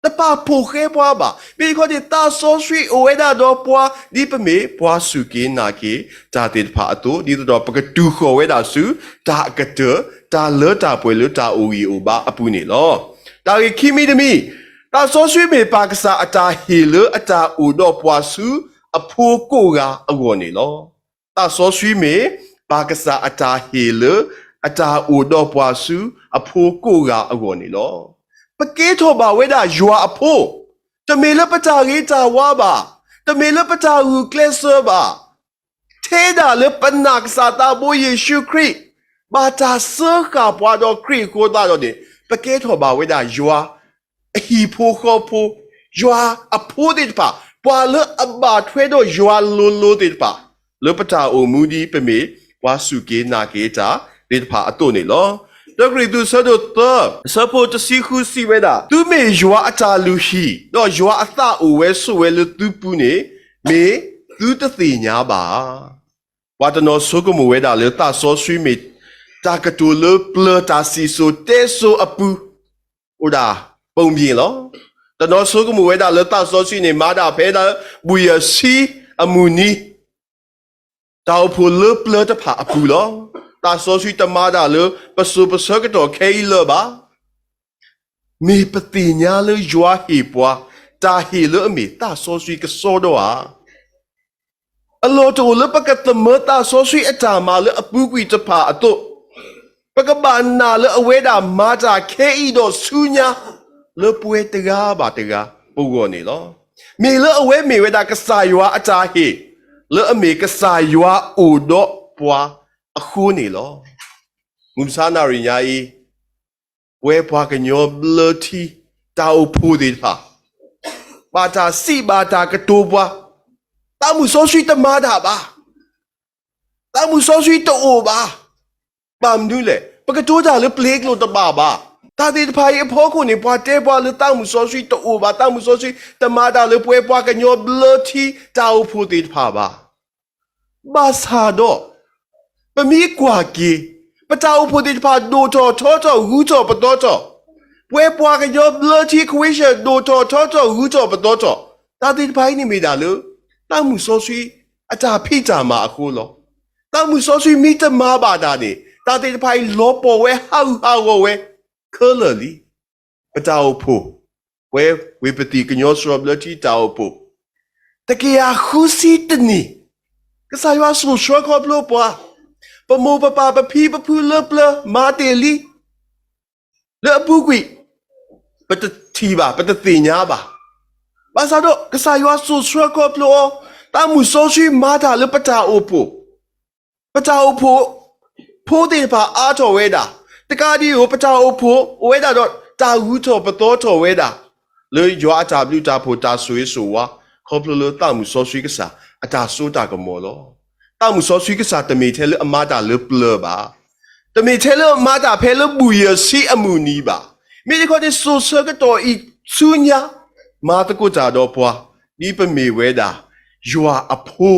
တပာ်ဖှိၣ်ဃဲပှၤဘၣ်. မ့ၢ်တခီန့ၣ် သးစီဆှံအိၣ်ဝဲဒၣ်ဒီးပှၤ ဒ်ပမ့ၢ်ပှၤစူၢ်က့ၤနာ်က့ၤတၢ်သ့ၣ်တဖၣ်အသိး, ဒ်သိးဒီးပကတုၤဃီၤဝဲဒၣ်ဆူ တၢ်အကတၢၢ် တၢ်လၢတၢ်ပှဲၤလၢတၢ်အိၣ်ဂံၢ်အိၣ်ဘါအပူၤန့ၣ်လီၤ. တၢ်ဂ့ၢ်ခံမံၤတမံၤ, သးစီဆှံမ့ၢ်ပၢ်ကစၢ်အတၢ်ဟ့ၣ်လၢအတၢ်အိၣ်ဒီးပှၤဆူအဖိကိးဂၤအဂီၢ်န့ၣ်လီၤ. သးစီဆှံမ့ၢ်ပၢ်ကစၢ်အတၢ်ဟ့ၣ်လၢ အတၢ်အိၣ်ဒီးပှၤဆူအဖိကိးဂၤအဂီၢ်န့ၣ်လီၤ. ပကဲထီၣ်ဘၣ်ဝဲဒၣ်ယွၤအဖိ, တမ့ၢ်လၢပတၢ်ဂ့ၤတၢ်ဝါဘၣ်, တမ့ၢ်လၢပတၢ်ဂုာ်ကျဲးစၢးဘၣ်, ထဲဒၣ်လၢပနာ်ကစၢ်သးဘိယ့ၣ်ၡူးခရံာ်, ဘၣ်တၢ်စၢဃာ်ပှၤဒီးခရံာ်အဃိသတးဒီးန့ၣ်, ပကဲထီၣ်ဘၣ်ဝဲဒၣ်ယွၤ အဟံၣ်ဖိဃီဖိ, ယွၤအဖိသ့ၣ်တဖၣ်, ပှၤလၢအဘၣ်ထွဲဒီးယွၤလိၤလိၤသ့ၣ်တဖၣ်, လၢပတၢ်အိၣ်မူဒ်ပမ့ၢ် ပှၤစူၢ်က့ၤနာ်က့ၤတၢ်သ့ၣ်တဖၣ်အသိးန့ၣ်လီၤ. တၢကရံၣ်သူး အဆၢဒိၣ်သၢ အဆၢဖိတဆံဃုစံးဝဲဒၣ်, သုမ့ၢ်ယွၤအတၢ်လုၢ်ဟံၣ်, ဒီးယွၤအသးအိၣ်ဝဲဆိးဝဲလၢသုပူၤန့ၣ်, မ့ၢ်သုတသ့ၣ်ညါဘၣ်. ပှၤတနီၤဆိကမိၣ်ဝဲဒၣ်လၢသးစီဆှံမ့ၢ်တၢ်ကတိၤလၢပျၢၤတၢ်စံၣ်စိၤတဲစိၤအပူၤ, အိၣ်ဒၣ်ပိာ်မ့ၢ်လီၤ. တနီၤဆိကမိၣ်ဝဲဒၣ်လၢသးစီဆှံန့ၣ် မၤဒၣ်ဖဲဒၣ်ဘူၣ်ယၢၣ်ဆံအမုၢ်နံၤ, တၢ်အိၣ်ဖှိၣ်လၢပျၢၤတဖၣ်အပူၤလီၤ. သးစီဆှံတမၤတၢ်လၢပစိၤပဆၢကတီၢ်ခဲအံၤလၢၤဘၣ်. မ့ၢ်ပသ့ၣ်ညါလၢယွၤဟ့ၣ်ပှၤ တၢ်ဟ့ၣ်လၢအမ့ၢ်သးစီဆှံကစီဒီဧါ. အလီၢ်တအိၣ်လၢပကသမၢသးစီဆှံအတၢ်မၤလၢအပူၤကွံာ်တဖၣ်အသိး, ပကဘၣ်နာ်လၢအဝဲဒၣ်မၤတၢ်ခဲအံၤဒီးဆူညါ, လၢပဝဲတဂၤဘၣ်တဂၤပဂီၢ်န့ၣ်လီၤ. မ့ၢ်လၢအဝဲမ့ၢ်ဝဲဒၣ်ကစၢ်ယွၤအတၢ်ဟ့ၣ်, လၢအမ့ၢ်ကစၢ်ယွၤအိၣ်ဒီးပှၤအဃိန့ၣ်လီၤ. မုၢ်မဆါနၣ်ရံၣ်ညါအံၤ, ပဝဲပှၤကညီဘျၢထံ တၢ်အိၣ်ဖှိၣ်သ့ၣ်တဖၣ်, ဘၣ်တၢ်စံးဘၣ်တၢ်ကတိၤပှၤ, သးမုၣ်စီဆှံတမၤတၢ်ဘၣ်, သးမုၣ်စီဆှံတအိၣ်ဘၣ်. ဘၣ်မနုၤလဲၣ်, ပကတိၤတၢ်လၢပျ့ၤကျိာ်တဘၣ်ဘၣ်. တၢ်သ့ၣ်တဖၣ်အံၤအဖီခိၣ်န့ၣ် ပှၤတဲပှၤလၢသးမုၣ်စီဆှံတအိၣ်ဘၣ်, သးမုၣ်စီဆှံတမၤတၢ်လၢပဝဲပှၤကညီဘျၢထံတၢ်အိၣ်ဖှိၣ်သ့ၣ်တဖၣ်ဘၣ်. ဘၣ်ဆၣ်ဒီး, ပမ့ၢ်ကွၢ်က့ၤ, ပတၢ်အိၣ်ဖှိၣ်သ့ၣ်တဖၣ်ဒိၣ်ထီၣ်ထီထီၣ်ဂုၤထီၣ်ပသီထီၣ်, ပဝဲပှၤကညီဘျၢထံခဝ့ၡၢၣ်ဒိၣ်ထီၣ်ထီထီၣ်ဂုၤထီၣ်ပသီထီၣ်, တၢ်သ့ၣ်တဖၣ်အံၤန့ၣ်မ့ၢ်ဒၣ်လၢ သးမုၣ်စီဆှံအတၢ်ဖံးတၢ်မၤအဃိလီၤ. သးမုၣ်စီဆှံမ့ၢ်တမၤဘၣ်တၢ်န့ၣ် တၢ်သ့ၣ်တဖၣ်အံၤလီၤပှီၢ်ဝဲဟးဂူာ်ဟးဂီၤဝဲခဲလၢာ်လံ. ပတၢ်အိၣ်ဖှိၣ်, ပဝဲဝ့ၢ်ပသံၣ်ကညီစှီၤဘျၢထံတၢ်အိၣ်ဖှိၣ်, တကယၤဃုဆံတနံၣ်, ကစၢ်ယွၤစိာ်ဆှၢခီဖျိပှၤ, ပမိၢ်ပပၢ်ပဖံပဖုလၢပျၢၤမၤတ့ၢ်လံ. လၢအပူၤကွံာ်, ပတထံၣ်ဘၣ်, ပတသ့ၣ်ညါဘၣ်. ဘၣ်ဆၣ်ဒီးကစၢ်ယွၤစိာ်ဆှၢခီဖျိအီၤ, သးမုၣ်စီဆှံမၤတၢ်လၢပတၢ်အိၣ်ဖှိၣ်, ပတၢ်အိၣ်ဖှိၣ်ဖိသ့ၣ်တဖၣ်အါထီၣ်ဝဲဒၣ်, တကးဒံးဧိၤ ပတၢ်အိၣ်ဖှိၣ်အိၣ်ဝဲဒၣ်ဒီးတၢ်ဂုၤထီၣ်ပသီထီၣ်ဝဲဒၣ်, လၢယွၤအတၢ်ဘျုးတၢ်ဖှိၣ်တၢ်ဆိၣ်ဂ့ၤဆိၣ်ဝါ, ခီဖျိလၢသးမုၣ်စီဆှံကစၢ်အတၢ်စိတၢ်ကမီၤလီၤ. သးမုၣ်စီဆှံကစၢ်တမ့ၢ်ထဲလၢအမၤတၢ်လၢပျၢၤဘၣ်. တမ့ၢ်ထဲလၢအမၤတၢ်ဖဲလၢဘူၣ်ယၢၣ်ဆံအမုၢ်နံၤဘၣ်. မ့ၢ်တခီန့ၣ်စိၤဆၢကတီၢ်အံၤဆူညါ, မၤသကိးတၢ်ဒီးပှၤ, ဒ်ပမ့ၢ်ဝဲဒၣ်, ယွၤအဖိ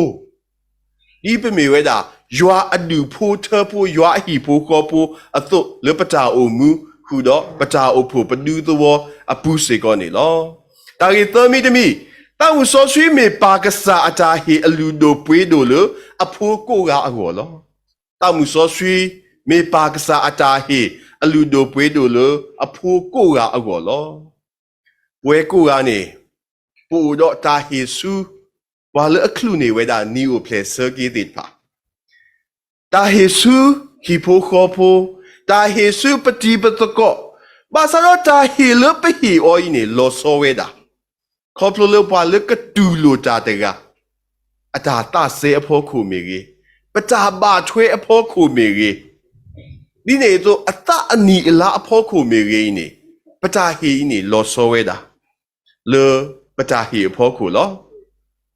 ဒ်ပမ့ၢ်ဝဲဒၣ်, ယွၤအဒူၣ်ဖိထၢဖိ ယွၤအဟံၣ်ဖိဃီဖိအသိး လၢပတၢ်အိၣ်မူဃုာ်ဒီးပတၢ်အိၣ်ဖှိၣ်ပဒူသဝီအပူၤစ့ၢ်ကီးန့ၣ်လီၤ. တၢ်ဂ့ၢ်သၢမံၤတမံၤ, သးမုၣ်စီဆှံမ့ၢ်ပၢ်ကစၢ်အတၢ်ဟ့ၣ်အလုၢ်ဒိၣ်ပှ့ၤဒိၣ်လၢအဖိကိးဂၤအဂီၢ်လီၤ. သးမုၣ်စီဆှံမ့ၢ်ပၢ်ကစၢ်အတၢ်ဟ့ၣ်အလုၢ်ဒိၣ်ပှ့ၤဒိၣ်လၢအဖိကိးဂၤအဂီၢ်လီၤ. ပဝဲကိးဂၤန့ၣ်, ပအိၣ်ဒီးတၢ်ဟ့ၣ်ဆူ ပှၤလၢအချုးန့ၢ်ဝဲဒၣ်နံၤအိၣ်ဖျဲၣ်ဆၢက့ၤသ့ၣ်တဖၣ်, တၢ်ဟ့ၣ်ဆူဟံၣ်ဖိဃီဖိ, တၢ်ဟ့ၣ်ဆူပတံၤပသကိး, ဘၣ်ဆၣ်ဒီးတၢ်ဟ့ၣ်လၢပဟ့ၣ်အီၤအံၤန့ၣ် လီၤဆီဝဲဒၣ်, ခီဖျိလၢပှၤလၢကတူၢ်လိာ်တၢ်တဂၤ အတၢ်သးစဲအဖီခိၣ်မ့ၢ်ဂ့ၤ, ပတၢ်ဘၣ်ထွဲအဖီခိၣ်မ့ၢ်ဂ့ၤ, ဒ်န့ၣ်အသိးအသးအနံၣ်အလါအဖီခိၣ်မ့ၢ်ဂ့ၤအံၤန့ၣ်, ပတၢ်ဟ့ၣ်အံၤန့ၣ် လီၤဆီဝဲဒၣ် လၢပတၢ်ဟ့ၣ်အဖီခိၣ်လီၤ.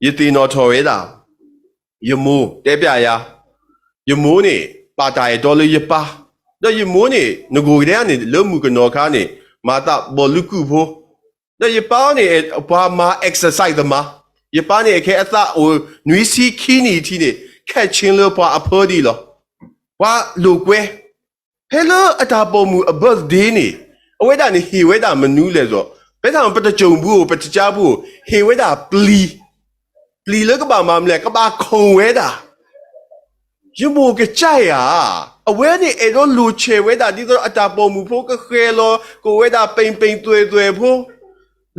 ယသ့ၣ်နီၣ်ထီၣ်ဝဲဒၣ်, ယမိၢ်တဲပျးယၤ, ယမိၢ်န့ၣ် ပာ်တၢ်အဲၣ်တီလၢယပၢ်, ဒီးယမိၢ်န့ၣ် နဂိၢ်ကဒဲန့ၣ် လၢမုၢ်ကနီၤခါန့ၣ် မၤသးဘီၣ်လူကုၢ်ဖိ, ဒီးယပၢ်န့ၣ် ပှၤမၤ exercise သမား, ယပၢ်န့ၣ် အခဲအံၤအသးအိၣ်နွံဆံခံနံၣ်ထံန့ၣ် ခဲးဆ့လၢပှၤအဖၢဒံးလီၤ. ပှၤလိာ်ကွဲ ဖဲလၢအတၢ်ပိာ်မုၣ်အ birthday န့ၣ်, အဝဲဒၣ်န့ၣ်ဟ့ၣ်ဝဲဒၣ်မနုၤလဲၣ်ဒီး, ဖဲတၢ်ပတစိၢ်ပူၤဧိၤ ပတကၠါပူၤဧိၤ ဟ့ၣ်ဝဲဒၣ်ပျံၤ, ပျံၤလၢကဘၣ်မၤမနုၤလဲၣ် ကဘၣ်ခိၣ်ဝဲဒၣ်. ယမိၢ်ကစၢ်ယၤ, အဝဲန့ၣ်အဲၣ်ဒိးလိာ်ဆဲးဝဲဒၣ် ဒ်သိးဒီးအတၢ်ပိာ်မုၣ်ဖိကဃဲၤလီၤ ကအိၣ်ဝဲဒၣ်ပ့ၤပ့ၤသွဲၣ်သွဲၣ်ဖိ,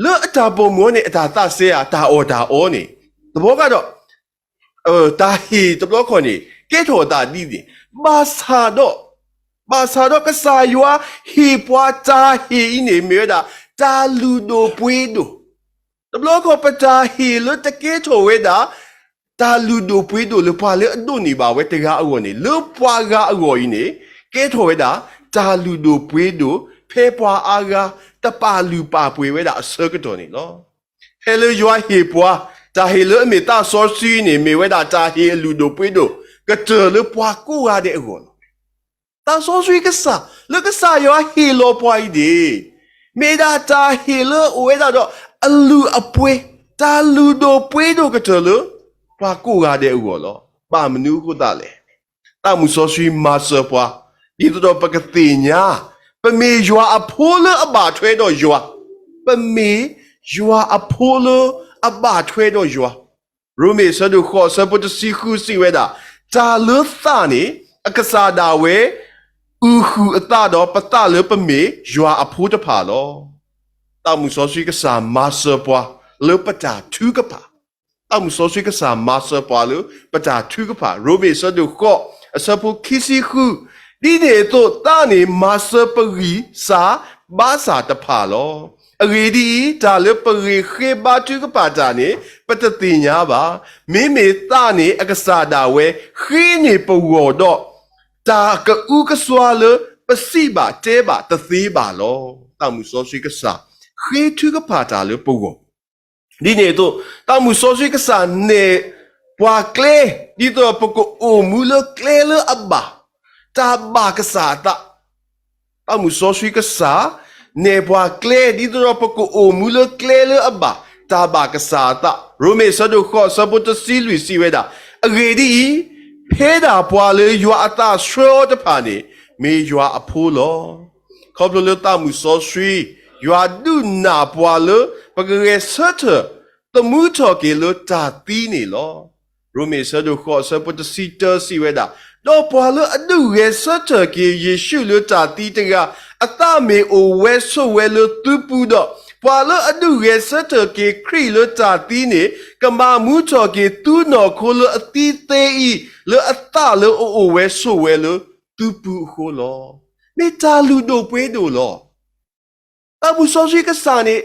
လၢအတၢ်ပိာ်မုၣ်အံၤန့ၣ် အတၢ်သးစဲဧါ တၢ်အီၣ်တၢ်အီန့ၣ်, သဘောကတော့, တၢ်ဟ့ၣ်တဘျီခီန့ၣ် ကဲထီၣ်အသးဒ်န့ၣ်, ဘၣ်ဆၣ်ဒီး ဘၣ်ဆၣ်ဒီးကစၢ်ယွၤဟ့ၣ်ပှၤတၢ်ဟ့ၣ်အံၤန့ၣ် မ့ၢ်ဝဲဒၣ် တၢ်လုၢ်ဒိၣ်ပှ့ၤဒိၣ်. တဘျီခီ ပတၢ်ဟ့ၣ်လၢတကဲထီၣ်ဝဲဒၣ် တၢ်လုၢ်ဒိၣ်ပှ့ၤဒိၣ်လၢပှၤလၢအဒိးန့ၢ်ဘၣ်ဝဲတဂၤအဂီၢ်န့ၣ်, လၢပှၤဂၤအဂီၢ်အံၤန့ၣ် ကဲထီၣ်ဝဲဒၣ် တၢ်လုၢ်ဒိၣ်ပှ့ၤဒိၣ် ဖဲပှၤအါဂၤတပာ်လုၢ်ပာ်ပှ့ၤဝဲဒၣ်အဆၢကတီၢ်န့ၣ်လီၤ. ဖဲလၢယွၤဟ့ၣ်ပှၤ တၢ်ဟ့ၣ်လၢအမ့ၢ်သးစီဆှံန့ၣ် မ့ၢ်ဝဲဒၣ်တၢ်ဟ့ၣ်အလုၢ်ဒိၣ်ပှ့ၤဒိၣ် ကတၢၢ်လၢပှၤကိးဂၤဒဲးအဂီၢ်လီၤ. သးစီဆှံကစၢ် လၢကစၢ်ယွၤဟ့ၣ်လီၤပှၤအံၤန့ၣ် မ့ၢ်ဒၣ်တၢ်ဟ့ၣ်လၢအိၣ်ဝဲဒၣ်ဒီးအလုၢ်အပှ့ၤ, တၢ်လုၢ်ဒိၣ်ပှ့ၤဒိၣ်ကတၢၢ်လၢ ပှၤကိးဂၤဒဲးအဂီၢ်လီၤ. ဘၣ်မနုၤအဃိသတးလဲၣ်. သးမုၣ်စီဆှံမၤစၢၤပှၤ ဒ်သိးဒီးပကသ့ၣ်ညါ ပမ့ၢ်ယွၤအဖိလၢအဘၣ်ထွဲဒီးယွၤ, ပမ့ၢ်ယွၤအဖိလၢအဘၣ်ထွဲဒီးယွၤ. ရိမ့ၤအဆၢဒိၣ်ဃိး အဆၢဖိတဆံဃုစံးဝဲဒၣ်, တၢ်လၢသးန့ၣ် အကစၢ်ဒၣ်ဝဲ အုၣ်ဃုာ်အသးဒီးပသးလၢပမ့ၢ်ယွၤအဖိတဖၣ်လီၤ. သးမုၣ်စီဆှံကစၢ်မၤစၢၤပှၤလၢပတၢ်ထုကဖၣ်, သးမုၣ်စီဆှံကစၢ်မၤစၢၤပှၤလၢပတၢ်ထုကဖၣ်, ရိမ့ၤအဆၢဒိၣ်ဃိး အဆၢဖိခံဆံဃု, ဒ်န့ၣ်အသိးသးန့ၣ်မၤစၢၤပဂံၢ်စၢ်ဘါစၢ်တဖၣ်လီၤ. အဂ့ၢ်ဒ်အံၤ, တၢ်လၢပဂ့ၤဃ့ဘါထုကဖၣ်တၢ်န့ၣ် ပတသ့ၣ်ညါဘၣ်. မ့မ့ၢ်သးန့ၣ်အကစၢ်ဒၣ်ဝဲ ဃ့န့ၢ်ပဂီၢ်ဒီး တၢ်ကအုကစွါလၢပစံးဘၣ်တဲဘၣ်တသ့ဘၣ်လီၤ. သးမုၣ်စီဆှံကစၢ် ဃ့ထုကဖၣ်တၢ်လၢပဂီၢ် ဒ်န့ၣ်အသိး သးမုၣ်စီဆှံကစၢ်နဲၣ်ပှၤကျဲ ဒ်သိးဒီးပကအိၣ်မူလၢကျဲလၢအဘၣ်, တၢ်ဘၣ်ကစၢ်အသး. သးမုၣ်စီဆှံကစၢ် နဲၣ်ပှၤကျဲ ဒ်သိးဒီးပကအိၣ်မူလၢကျဲလၢအဘၣ်, တၢ်ဘၣ်ကစၢ်အသး. ရိမ့ၤအဆၢဒိၣ်ဃိး အဆၢဖိတဆံလွံၢ်စံးဝဲဒၣ်, အဂ့ၢ်ဒ်အံၤ, ဖဲဒၣ်ပှၤလၢယွၤအသးဆှၢအီၤတဖၣ်န့ၣ် မ့ၢ်ယွၤအဖိလီၤ. ခီဖျိလၢသးမုၣ်စီဆှံ ယွၤဒုးနၢ်ပှၤလၢ ပကဂဲၤဆၢထၢၣ် သမူထီၣ်က့ၤလၢတၢ်သံန့ၣ်လီၤ. ရိမ့ၤအဆၢဒိၣ်ဃိး အဆၢဖိတဆံတၢစံးဝဲဒၣ်, ဒီးပှၤလၢအဒုးဂဲၤဆၢထၢၣ်က့ၤယ့ၣ်ၡူးလၢတၢ်သံတဂၤ အသးမ့ၢ်အိၣ်ဝဲဆိးဝဲလၢသုပူၤဒီး, ပှၤလၢအဒုးဂဲၤဆၢထၢၣ်က့ၤခရံာ်လၢတၢ်သံန့ၣ် ကမၤမူထီၣ်က့ၤသုနီၢ်ခိလၢအသံသ့အံၤ လၢအသးလၢအအိၣ်ဝဲဆိးဝဲလၢသုပူၤအဃိလီၤ. မ့ၢ်တၢ်လုၢ်ဒိၣ်ပှ့ၤဒိၣ်လီၤ. သးမုၣ်စီဆှံကစၢ်န့ၣ်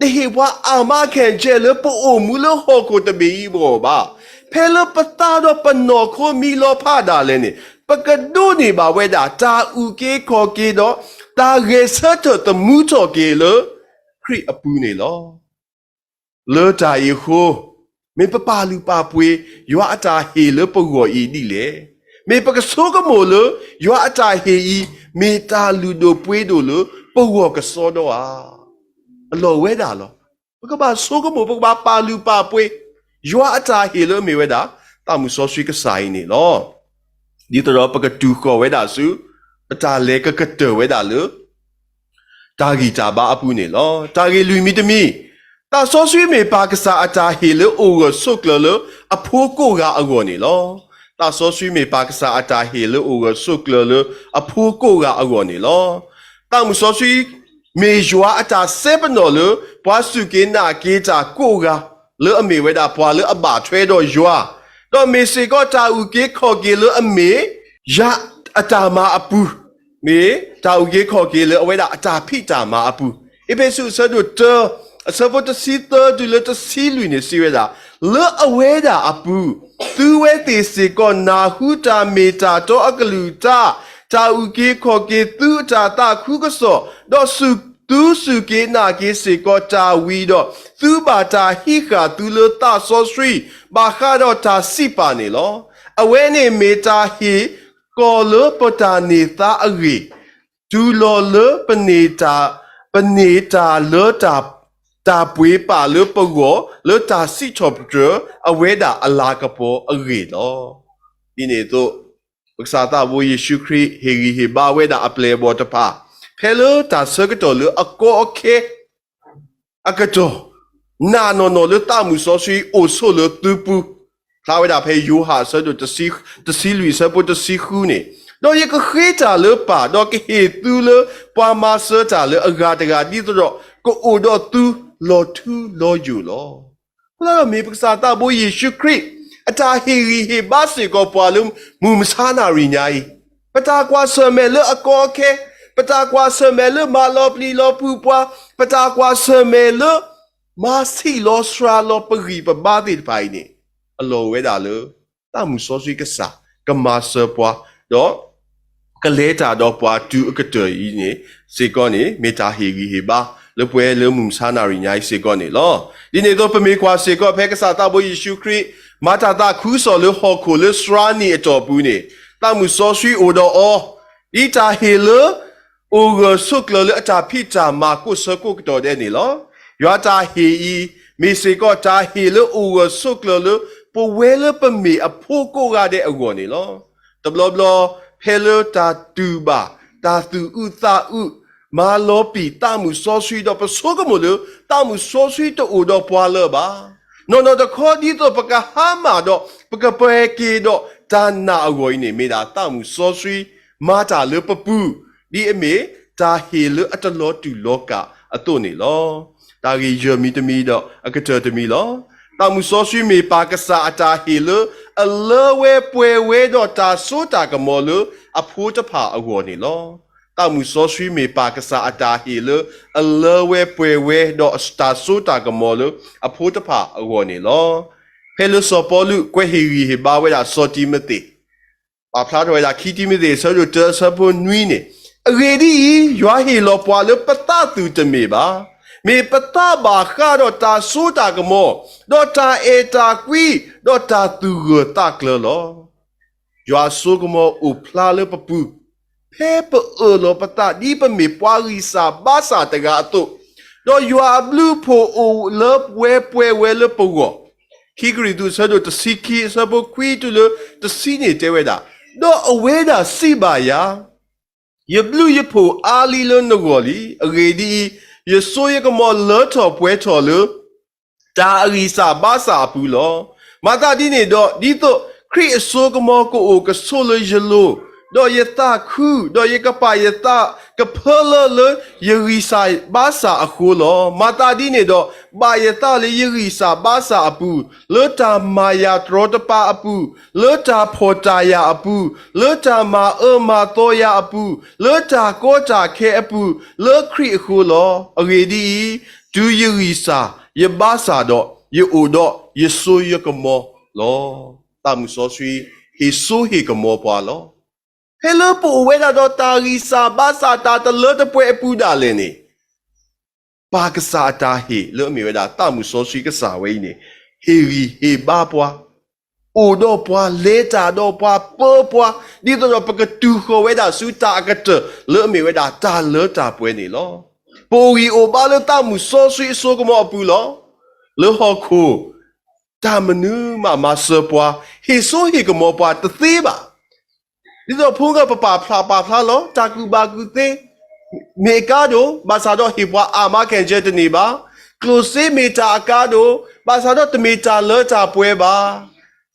တဟ့ၣ်ပှၤအၣ်မၤခဲၣ်ဆဲးလၢပအိၣ်မူလၢဟီၣ်ခိၣ်တဘ့ၣ်အံၤအဂီၢ်ဘၣ်. ဖဲလၢပသးဒီးပနီၢ်ခိမံလီၤဖးဒၣ်လဲာ်န့ၣ် ပကဒိးန့ၢ်ဘၣ်ဝဲဒၣ် တၢ်အုၣ်က့ၤခီၣ်က့ၤဒီး တၢ်ဂဲၤဆၢထၢၣ်သမူထီၣ်က့ၤလၢ ခရံာ်အပူၤန့ၣ်လီၤ. လၢတၢ်အံၤအဃိ, မ့ၢ်ပပာ်လုၢ်ပာ်ပှ့ၤ ယွၤအတၢ်ဟ့ၣ်လၢပဂီၢ်အံၤဒ်လဲၣ်. မ့ၢ်ပကဆိကမိၣ်လၢ ယွၤအတၢ်ဟ့ၣ်အံၤ မ့ၢ်တၢ်လုၢ်ဒိၣ်ပှ့ၤဒိၣ်လၢပဂီၢ်ကစီဒီဧါ. အလီၢ်ဝဲဒၣ်လီၤ. ပကဘၣ်ဆိကမိၣ် ပကဘၣ်ပာ်လုၢ်ပာ်ပှ့ၤ ယွၤအတၢ်ဟ့ၣ်လၢအမ့ၢ်ဝဲဒၣ် သးမုၣ်စီဆှံကစၢ်အံၤန့ၣ်လီၤ. ဒ်သိးဒီးပကတူၢ်ဃီၣ်ဝဲဒၣ်ဆူ ပတၢ်လဲၤကကတၢၢ်ဝဲဒၣ်လၢ တၢ်ဂံၢ်တၢ်ဘါအပူၤန့ၣ်လီၤ. တၢ်ဂ့ၢ်လွံၢ်မံၤတမံၤ, သးစီဆှံမ့ၢ်ပၢ်ကစၢ်အတၢ်ဟ့ၣ်လၢအိၣ်ဂၢၢ်ဆိးကျၢၤလၢအဖိကိးဂၤအဂီၢ်န့ၣ်လီၤ. သးစီဆှံမ့ၢ်ပၢ်ကစၢ်အတၢ်ဟ့ၣ်လၢအိၣ်ဂၢၢ်ဆိးကျၢၤလၢအဖိကိးဂၤအဂီၢ်န့ၣ်လီၤ. သးမုၣ်စီဆှံ မ့ၢ်ယွၤအတၢ်စဲပနီၣ်လၢ ပှၤစူၢ်က့ၤနာ်က့ၤတၢ်ကိးဂၤ လၢအမ့ၢ်ဝဲဒၣ်ပှၤလၢအဘၣ်ထွဲဒီးယွၤ, ဒီးမ့ၢ်စ့ၢ်ကီးတၢ်အုၣ်က့ၤခီၣ်က့ၤလၢအမ့ၢ် ယွၤအတၢ်မၤအပူၤ, မ့ၢ်တၢ်အုၣ်က့ၤခီၣ်က့ၤလၢအဝဲဒၣ်အတၢ်ဖံးတၢ်မၤအပူၤ. အ့းဖ့းစူးအဆၢဒိၣ်တၢ အဆၢဖိတဆံသၢတုၤလၢတဆံလွံၢ်န့ၣ်စံးဝဲဒၣ်, လၢအဝဲဒၣ်အပူၤ သုဝဲသ့ၣ်စ့ၢ်ကီးနၢ်ဟူတၢ်မ့ၢ်တၢ်တီအကလုၢ်ကထါ, တၢ်အုၣ်က့ၤခီၣ်က့ၤသုအတၢ်သးခုကစီၣ်, ဒီးသုစူၢ်က့ၤနာ်က့ၤစ့ၢ်ကီးတၢ်ဝံၤဒီး သုဘၣ်တၢ်ဟံးဃာ်သုလၢသးစီဆှံ ဘၣ်ဃးဒီးတၢ်စံးပာ်န့ၣ်လီၤ. အဝဲန့ၣ်မ့ၢ်တၢ်ဟ့ၣ်ကီၤလၢပတၢ်န့ၢ်သါအဂ့ၢ်, တုၤလီၤလၢပန့ၢ်တၢ်, ပန့ၢ်တၢ်လၢတၢ်, တၢ်ပှ့ၤပာ်လၢပဂီၢ် လၢတၢ်စံးထီၣ်ပတြၢၤအဝဲဒၣ်အလၤကပီၤအဂ့ၢ်လီၤ. ဒ်န့ၣ်အသိး ပကစၢ်သးဘိယ့ၣ်ၡူးခရံာ် ဟ့ၣ်ဂံၢ်ဟ့ၣ်ဘါဝဲဒၣ်အပျဲၢ်အဘီၣ်တဖၣ် ဖဲလၢတၢ်ဆၢကတီၢ်လၢအကီအခဲ အကတီၢ် နာ်နီၢ်နီၢ်လၢသးမုၣ်စီဆှံအိၣ်ဆိးလၢသုပူၤ, ဖျါဝဲဒၣ်ဖဲယိၤဟၣ်အဆၢဒိၣ်တဆံလွံၢ်အဆၢဖိတဆံဃုန့ၣ်, ဒီးယကဃ့တၢ်လၢပၢ်, ဒီးကဟ့ၣ်သုလၢပှၤမၤစၢၤတၢ်လၢအဂၤတဂၤ ဒ်သိးဒီးကအိၣ်ဒီးသုလီၤထူလီၤယိာ်လီၤ. အဃိသတးဒီးမ့ၢ်ပကစၢ်သးဘိယ့ၣ်ၡူးခရံာ် အတၢ်ဟ့ၣ်ဂံၢ်ဟ့ၣ်ဘါစ့ၢ်ကီးပှၤလၢမုၢ်မဆါနၣ်ရံၣ်ညါအံၤ ပတၢ်ကွၢ်ဆၢၣ်မဲာ်လၢအကီအခဲ, ပတၢ်ကွၢ်ဆၢၣ်မဲာ်လၢမၤလီၤပျံၤလီၤဖုးပှၤ, ပတၢ်ကွၢ်ဆၢၣ်မဲာ်လၢ မၤဆံးလီၤစှၤလီၤပဂံၢ်ပဘါသ့ၣ်တဖၣ်အံၤန့ၣ်, အလီၢ်ဝဲဒၣ်လၢ သးမုၣ်စီဆှံကစၢ် ကမၤစၢၤပှၤ, ဒီး ကလဲၤတၢ်ဒီးပှၤတုၤအကတၢၢ်အံၤန့ၣ်စ့ၢ်ကီးန့ၣ် မ့ၢ်တၢ်ဟ့ၣ်ဂံၢ်ဟ့ၣ်ဘါ လၢပဝဲလၢမုၢ်မဆါနၣ်ရံၣ်ညါအံၤစ့ၢ်ကီးန့ၣ်လီၤ. ဒ်န့ၣ်အသိး ပမ့ၢ်ကွၢ်စ့ၢ်ကီးဖဲကစၢ်သးဘိယ့ၣ်ၡူးခရံာ် မၤတၢ်သးခုကစီၣ်လၢဟီၣ်ခိၣ်လၢစှၤနံၣ်အတီၢ်ပူၤန့ၣ်, သးမုၣ်စီဆှံအိၣ်ဒီးအီၤ, ဒ်တၢ်ဟ့ၣ်လၢ အိၣ်ဂၢၢ်ဆိးကျၢၤလၢအတၢ်ဖံးတၢ်မၤကိးဆၢကိးကတီၢ်ဒဲးန့ၣ်လီၤ. ယွၤတၢ်ဟ့ၣ်အံၤ မ့ၢ်စ့ၢ်ကီးတၢ်ဟ့ၣ်လၢအိၣ်ဂၢၢ်ဆိးကျၢၤလၢ ပဝဲလၢပမ့ၢ်အဖိကိးဂၤဒဲးအဂီၢ်န့ၣ်လီၤ. တဘျီဘျီ ဖဲလၢတၢ်တူၢ်ဘၣ် တၢ်သူၣ်အုးသးအုး မၤလီၤပျံၤသးမုၣ်စီဆှံဒီး ပဆိကမိၣ်လၢ သးမုၣ်စီဆှံတအိၣ်ဒီးပှၤလၢၤဘၣ်. နီၢ်နီၢ်တခီ ဒ်သိးပကဟါမၢ်ဒီး ပကပှဲၤက့ၤဒီးတၢ်နာ်အဂီၢ်အံၤန့ၣ် မ့ၢ်ဒၣ်သးမုၣ်စီဆှံ မၤတၢ်လၢပပူၤ, ဒ်အမ့ၢ်တၢ်ဟ့ၣ်လၢအတလီၤတူာ်လီၤကာ်အသိးန့ၣ်လီၤ. တၢ်ဂ့ၢ်ယဲၢ်မံၤတမံၤဒီးအကတၢၢ်တမံၤလီၤ. သးမုၣ်စီဆှံမ့ၢ်ပၢ်ကစၢ်အတၢ်ဟ့ၣ်လၢ အလၢဝဲပှဲၤဝဲဒီးတၢ်စိတၢ်ကမီၤလၢအဖိတဖၣ်အဂီၢ်န့ၣ်လီၤ. သးမုၣ်စီဆှံမ့ၢ်ပၢ်ကစၢ်အတၢ်ဟ့ၣ်လၢ အလၢဝဲပှဲၤဝဲဒီးတၢ်စိတၢ်ကမီၤလၢအဖိတဖၣ်အဂီၢ်န့ၣ်လီၤ. ဖဲလၢစီၤပီလူးကွဲးဟ့ၣ်ဂံၢ်ဟ့ၣ်ဘါဝဲဒၣ်စီၤတံၤမသ့း, ပာ်ဖျါထီၣ်ဝဲဒၣ် ခံတံၤမသ့း အဆၢဒိၣ်တၢ အဆၢဖိနွံန့ၣ်, အဂ့ၢ်ဒ်အံၤ, ယွၤဟ့ၣ်လီၤပှၤလၢပသးသုးတမ့ၢ်ဘၣ်. မ့ၢ်ပသးဘၣ်ဃးဒီးတၢ်စိတၢ်ကမီၤ, ဒီးတၢ်အဲၣ်တၢ်ကွံ, ဒီးတၢ်သူၣ်ဂၢၢ်သးကျၢၤလီၤ. ယွၤအစိကမီၤအိၣ်ဖျါလၢပပူၤ, ဖဲပအၢၣ်လီၤပသးဒ်ပမ့ၢ်ပှၤဂံၢ်စၢ်ဘါစၢ်တဂၤအသိး, ဒီးယွၤအဘျုးအဖှိၣ်အိၣ်လၢဝဲပှဲၤဝဲလၢပဂီၢ်. ခံကရံၣ်သူး အဆၢဒိၣ်တဆံခံ အဆၢဖိခွံတုၤလၢတဆံန့ၣ်တဲဝဲဒၣ်, ဒီးအဝဲဒၣ်စံးဘၣ်ယၤ, ယဘျုးယဖှိၣ်အါလံလၢနဂီၢ်လံ. အဂ့ၢ်ဒ်အံၤ, ယစိယကမီၤလၢထီၣ်ပှဲၤထီၣ်လၢ တၢ်အဂံၢ်စၢ်ဘါစၢ်အပူၤလီၤ. မၤသးဒ်န့ၣ်ဒီး, ဒ်သိးခရံာ်အစိကမီၤကအိၣ်ကဆိးလၢယလိၤ, ဒီးယသးခု, ဒီးယကပာ်ယသးကဖၢလၢလၢယဂံၢ်စၢ်ဘါစၢ်အဃိလီၤ. မၤသးဒ်န့ၣ်ဒီး, ဘၣ်ယသးလၢယဂံၢ်စၢ်ဘါစၢ်အပူၤ, လၢတၢ်မၤယၤတရီတပါအပူၤ, လၢတၢ်ဖှီၣ်တၢ်ယာ်အပူၤ, လၢတၢ်မၤအၢမၤသီယၤအပူၤ, လၢတၢ်ကီတၢ်ခဲအပူၤ, လၢခရံာ်အဃိလီၤ. အဂ့ၢ်ဒ်အံၤ, တုၤယဂံၢ်စၢ်ယဘါစၢ်ဒီး, ယအိၣ်ဒီးယစိယကမီၤလီၤ. သးမုၣ်စီဆှံ ဟ့ၣ်စိဟ့ၣ်ကမီၤပှၤလီၤ. ဖဲလၢပအိၣ်ဝဲဒၣ်ဒီးတၢ်ဂံၢ်စၢ်ဘါစၢ်တၢ်တလၢတပှဲၤအပူၤဒၣ်လဲာ်န့ၣ်, ပၢ်ကစၢ်အတၢ်ဟ့ၣ်လၢအမ့ၢ်ဝဲဒၣ်သးမုၣ်စီဆှံကစၢ်ဝဲအံၤန့ၣ်, ဟ့ၣ်ဂံၢ်ဟ့ၣ်ဘါပှၤ, အိၣ်ဒီးပှၤ, လဲၤတၢ်ဒီးပှၤ, ပၢပှၤ, ဒ်သိးဒီးပကတုၤဃီၤဝဲဒၣ်ဆူတၢ်အကတၢၢ်လၢအမ့ၢ်ဝဲဒၣ်တၢ်လၢတၢ်ပှဲၤန့ၣ်လီၤ. ပအိၣ်ဂံၢ်အိၣ်ဘါလၢသးမုၣ်စီဆှံအစိကမီၤအပူၤလီၤ. လၢဟီၣ်ခိၣ် တၢ်မနုၤမးမၤစၢၤပှၤ, ဟ့ၣ်စိဟ့ၣ်ကမီၤပှၤတသ့ဘၣ်. ဒ်သိးဖိဂၢၢ်ပပာ်ဖျါပာ်ဖျါလီၤ, တၢ်ကူၣ်ဘၣ်ကူၣ်သ့ မ့ၢ်အကါဒိၣ်, ဘၣ်ဆၣ်ဒီးဟ့ၣ်ပှၤ arm cancer တန့ၢ်ဘၣ်. ကျိၣ်စ့မ့ၢ်တၢ်အကါဒိၣ်, ဘၣ်ဆၣ်ဒီးတမ့ၢ်တၢ်လၢတၢ်ပှဲၤဘၣ်.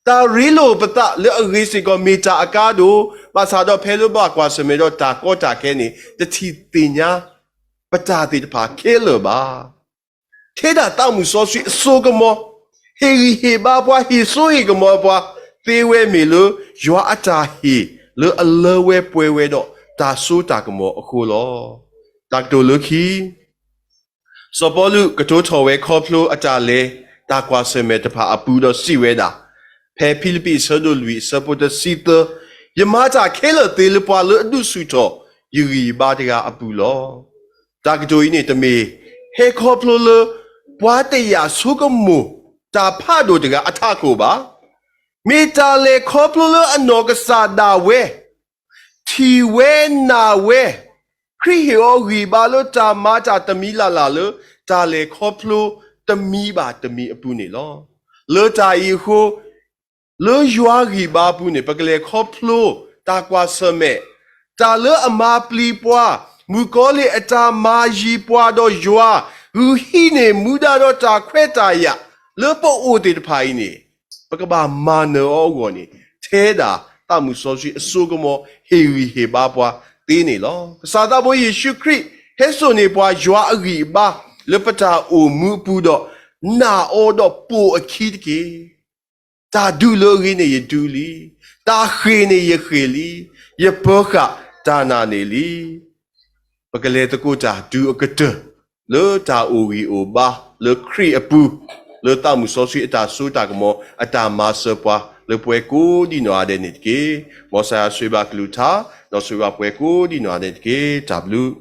တၢ်ရ့လိာ်ပသးလၢအဂ့ၤစ့ၢ်ကီးမ့ၢ်တၢ်အကါဒိၣ်, ဘၣ်ဆၣ်ဒီးဖဲလၢဘၣ်ကွၢ်ဆၢၣ်မဲာ်ဒီးတၢ်ကီတၢ်ခဲန့ၣ် တထံၣ်သ့ၣ်ညါ ပတၢ်သ့ၣ်တဖၣ်ခဲလၢာ်ဘၣ်. ထဲဒၣ်သးမုၣ်စီဆှံအစိကမီၤ, ဟ့ၣ်ဂံၢ်ဟ့ၣ်ဘါပှၤ, ဟ့ၣ်စိဟ့ၣ်ကမီၤပှၤ, သ့ဝဲမ့ၢ်လၢ ယွၤအတၢ်ဟ့ၣ်လၢအလၢဝဲပှဲၤဝဲဒီးတၢ်စိတၢ်ကမီၤအဃိလီၤ. တၢ်ကတိၤလၢခံ စီၤပီလူးကတိၤထီၣ်ဝဲခီဖျိအတၢ်လဲၤတၢ်ကွၢ်ဆၢၣ်မဲာ်တဖၣ်အပူၤဒီးစံးဝဲဒၣ်, ဖဲဖံလံးပံးအဆၢဒိၣ်လွံၢ်အဆၢဖိတဆံသၢ, ယမၤတၢ်ခဲလၢာ်သ့လၢပှၤလၢအဒုးဆူၣ်ထီၣ်ယဂံၢ်ယဘါတဂၤအပူၤလီၤ. တၢ်ကတိၤအံၤန့ၣ် တမ့ၢ်ဟဲခီဖျိလၢ ပှၤတယာ်ဆိကမိၣ်တၢ်ဖးဒိၣ်တဂၤအထးခိၣ်ဘၣ်. မ့ၢ်တၢ်လဲၤခီဖျိလၢအနီၢ်ကစၢ်ဒၣ်ဝဲ ထံၣ်ဝဲနာ်ဝဲ, ခရံာ်ဟ့ၣ်အီၤဂံၢ်ဘါလၢတၢ်မၤတၢ်တမံၤလၢ်လၢ်လၢ တၢ်လဲၤခီဖျိတမံၤဘၣ်တမံၤအပူၤန့ၣ်လီၤ. လၢတၢ်အံၤအဃိ, လၢယွၤဂံၢ်ဘါအပူၤန့ၣ် ပကလဲၤခီဖျိတၢ်ကွၢ်ဆၢၣ်မဲာ်, တၢ်လၢအမၤပျံၤပှၤ, မုၣ်ကီၤလံၢ်အတၢ်မၤယံၤပှၤဒီးယွၤ, ဂုာ်ဟံးန့ၢ်မူဒါဒီးတၢ်ခွဲးတၢ်ယာ်လၢပအိၣ်သ့ၣ်တဖၣ်အံၤန့ၣ် ပကဘၣ်မၤနၢၤအီၤအဂီၢ်န့ၣ် ထဲဒၣ်သးမုၣ်စီဆှံအစိကမီၤဟ့ၣ်ဂံၢ်ဟ့ၣ်ဘါပှၤသ့န့ၣ်လီၤ. ကစၢ်သးဘိယ့ၣ်ၡူးခရံာ် ဟဲစိာ်န့ၢ်ပှၤယွၤအဂံၢ်အဘါလၢပတၢ်အိၣ်မူအပူၤဒီး နာ်အီၤဒီးပိာ်အခံတက့ၢ်. တၢ်ဒုးလၢအဂ့ၤန့ၣ်ယဒုးလံ, တၢ်ဃ့ၢ်န့ၣ်ယဃ့ၢ်လံ, ယပၢဃာ်တၢ်နာ်န့ၣ်လံ. ပကလဲၤသကိးတၢ်ဒုးအကတၢၢ် လၢတၢ်အိၣ်ဂံၢ်အိၣ်ဘါ လၢခရံာ်အပူၤ, လၢသးမုၣ်စီဆှံအတၢ်စိတၢ်ကမီၤ အတၢ်မၤစၢၤပှၤ လၢပှၤကိးဒံနီၢ်ဂၤဒဲးန့ၣ်တက့ၢ်. မ်ကစၢ်ယွၤဆိၣ်ဂ့ၤဘၣ်ကလုၢ်ကထါ, ဒီးဆိၣ်ဂ့ၤဘၣ်ပှၤကိးဒံနီၢ်ဂၤဒဲးန့ၣ်တက့ၢ်. တၢ်ဘျုး